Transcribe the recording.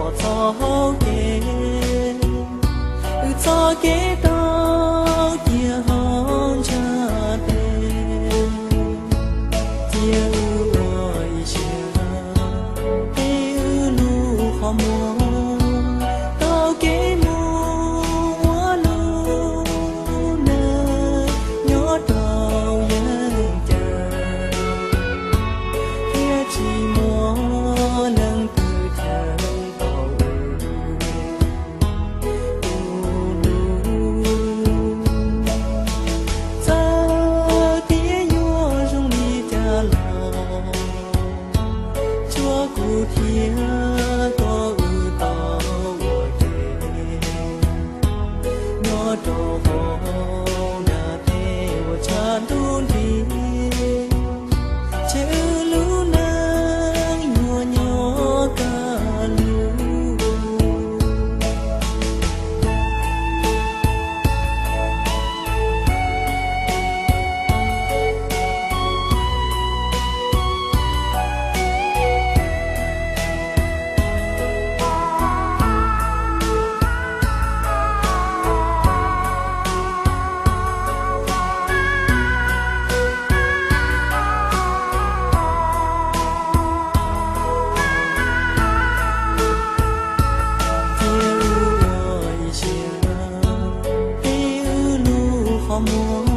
Txoj hauv kev, wb txoj kev tau cia ho ntsaj tes, cia wb ua ib siab, peb wb lub qhov muag tau kev mus ua lub neej nyob rau yeeb cas, thiab tsis muaj leej twg thaiv tau wb. Kuv hlub, txawm tias yuav zoo li cas los, tsuav kuv thiab koj wb tau ua ke nyob rau hauv ntiaj teb uas tshav ntuj nti, ces wb lub neej yuav nyob kaj lug. Cia wb ua ib siab, peb wb lub qhov muag